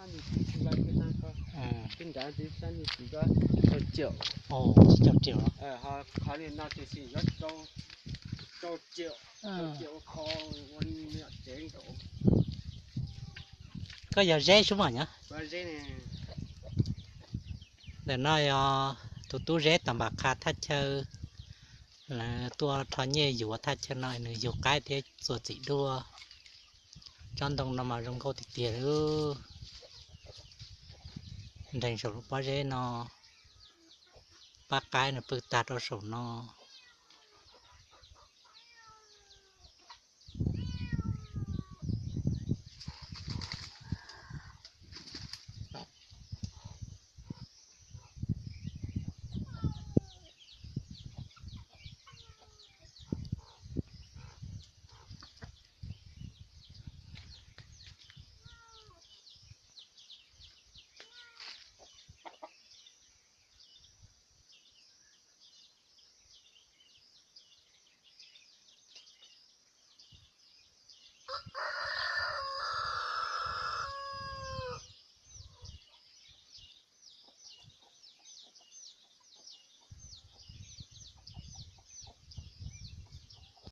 Ib nrad twb sab nws tsis, rau caum. Ov, tsis caum riaum los? Qhov no tab sis yuav rau caum, rau caum qhov ua me nyuam tsev nkaus. Koj yog Zeb Sub Mom nyob? Ntawm no yog tus tub Zeb Tam Npam Qha thaj chaw, lawv tuaj rho nyiaj yuav thaj chaw no nws yug qaib thiab txua txim duaj. Tsob ntoo no mas zoo nkauj tiag tiag li. Nreeg saum lub pob zeb no, pab qaib nws pw tag rau saum no.